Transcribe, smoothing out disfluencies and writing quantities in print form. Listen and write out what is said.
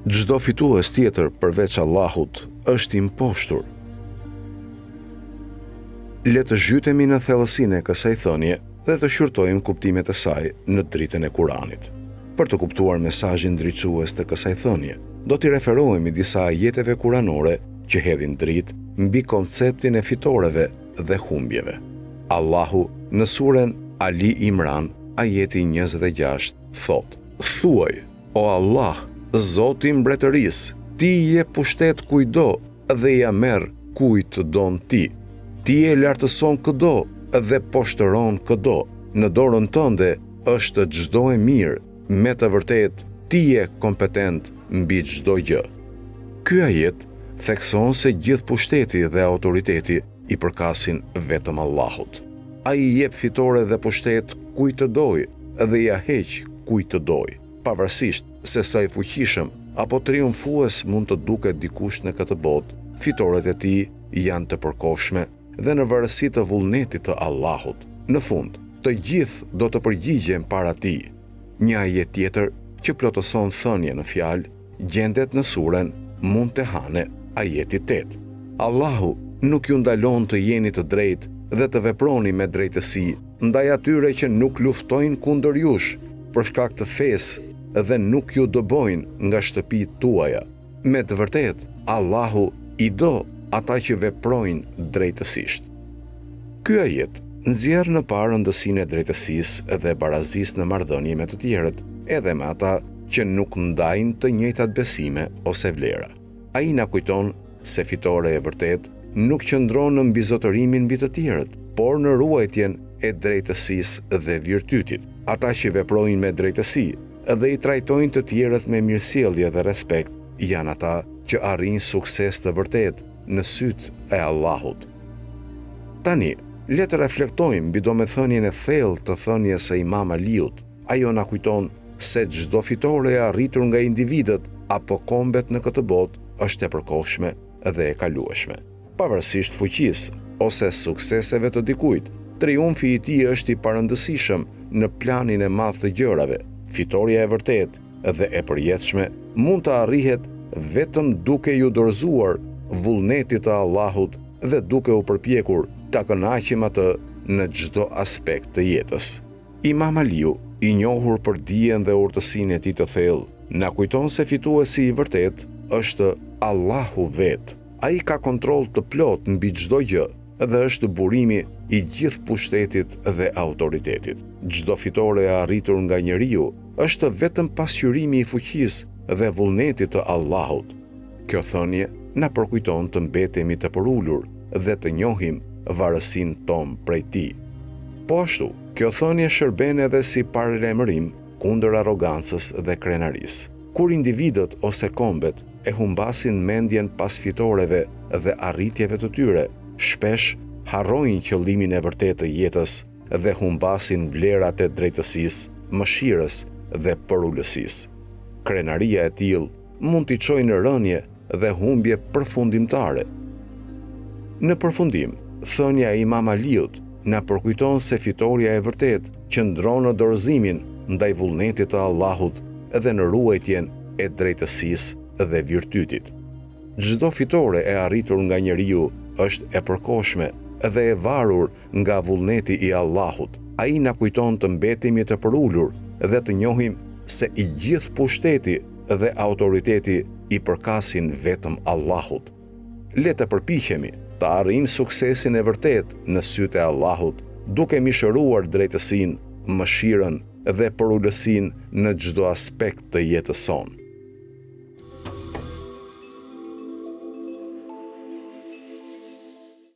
Çdo fitues tjetër përveç Allahut është i mposhtur. Le të zhytemi në thellësinë e kësaj thënie dhe të shqyrtojmë kuptimet e saj në dritën e Kuranit. Për të kuptuar mesazhin ndriçues të kësaj thënie, do t'i referohemi disa ajeteve kuranore që hedhin dritë mbi konceptin e fitoreve dhe humbjeve. Allahu në suren Ali Imran, ajeti 26, thotë: Thuaj, O Allah, Zoti i mbretërisë, Ti i jep pushtet kujtdo dhe ia merr kujt të don Ti. Ti e lartëson këdo dhe poshtëron këdo. Në dorën tënde është çdo e mirë, me të vërtetë Ti je kompetent mbi çdo gjë. Ky ajet thekson se gjithë pushteti dhe autoriteti i përkasin vetëm Allahut. Ai i jep fitore dhe pushtet kujt të dojë dhe ia heq kujt të dojë, pavarësisht se sa i fuqishëm apo triumfues mund të duket dikush në këtë botë, fitoret e tij janë të përkohshme dhe në varësi të vullnetit të Allahut. Në fund, të gjithë do të përgjigjen para Tij. Një ajet tjetër që plotëson thënien në fjalë gjendet në suren Mumtehane, ajeti 8. Allahu nuk ju ndalon të jeni të drejtë dhe të veproni me drejtësi ndaj atyre që nuk luftojnë kundër jush për shkak të fesë dhe nuk ju dëbojnë nga shtëpitë tuaja. Me të vërtetë, Allahu i do ata që veprojnë drejtësisht. Ky ajet nxjerr në pah rëndësinë e drejtësisë dhe barazisë në marrëdhënie me të tjerët, edhe me ata që nuk ndajnë të njëjtat besime ose vlera. Ai na kujton se fitore e vërtetë nuk qëndron në mbizotërimin mbi të tjerët, por në ruajtjen e drejtësisë dhe virtytit. Ata që veprojnë me drejtësi dhe i trajtojnë të tjerët me mirësjellje dhe respekt, janë ata që arrijnë sukses të vërtetë në sytë e Allahut. Tani, le të reflektojmë mbi domethënien e thellë të thënies së Imam Aliut. Ajo na kujton se çdo fitore e arritur nga individët apo kombet në këtë botë është e përkohshme dhe e kalueshme. Pavarësisht fuqisë ose sukseseve të dikujt, triumfi i tij është i parëndësishëm në planin e madh të gjërave. Fitorja e vërtetë dhe e përjetshme mund të arrihet vetëm duke iu dorëzuar vullnetit të Allahut dhe duke u përpjekur ta kënaqim atë në çdo aspekt të jetës. Imam Aliu, i njohur për dijen dhe urtësinë e tij të thellë, na kujton se fituesi i vërtetë është Allahu vetë. Ai ka kontroll të plotë mbi çdo gjë dhe është burimi i gjithë pushtetit dhe autoritetit. Çdo fitore e arritur nga njeriu është vetëm pasqyrimi i fuqisë dhe vullnetit të Allahut. Kjo thënie na përkujton të mbetemi të përulur dhe të njohim varësinë tonë prej tij. Po ashtu, kjo thënie shërben edhe si paralajmërim kundër arrogancës dhe krenarisë. Kur individët ose kombet e humbasin mendjen pas fitoreve dhe arritjeve të tyre, shpesh harrojnë qëllimin e vërtetë të jetës dhe humbasin vlerat e drejtësisë, mëshirës dhe përulësisë. Krenaria e tillë mund t'i çojë në rënie dhe humbje përfundimtare. Në përfundim, thënia e Imam Aliut na përkujton se fitorja e vërtetë qëndron në dorëzimin ndaj vullnetit të Allahut dhe në ruajtjen e drejtësisë dhe virtytit. Çdo fitore e arritur nga njeriu është e përkohshme dhe e varur nga vullneti i Allahut. Ai na kujton të mbetemi të përulur dhe të njohim se i gjithë pushteti dhe autoriteti i përkasin vetëm Allahut. Le të përpiqemi të arrijmë suksesin e vërtetë në sytë e Allahut, duke mishëruar drejtësinë, mëshirën dhe përulësinë në çdo aspekt të jetës sonë.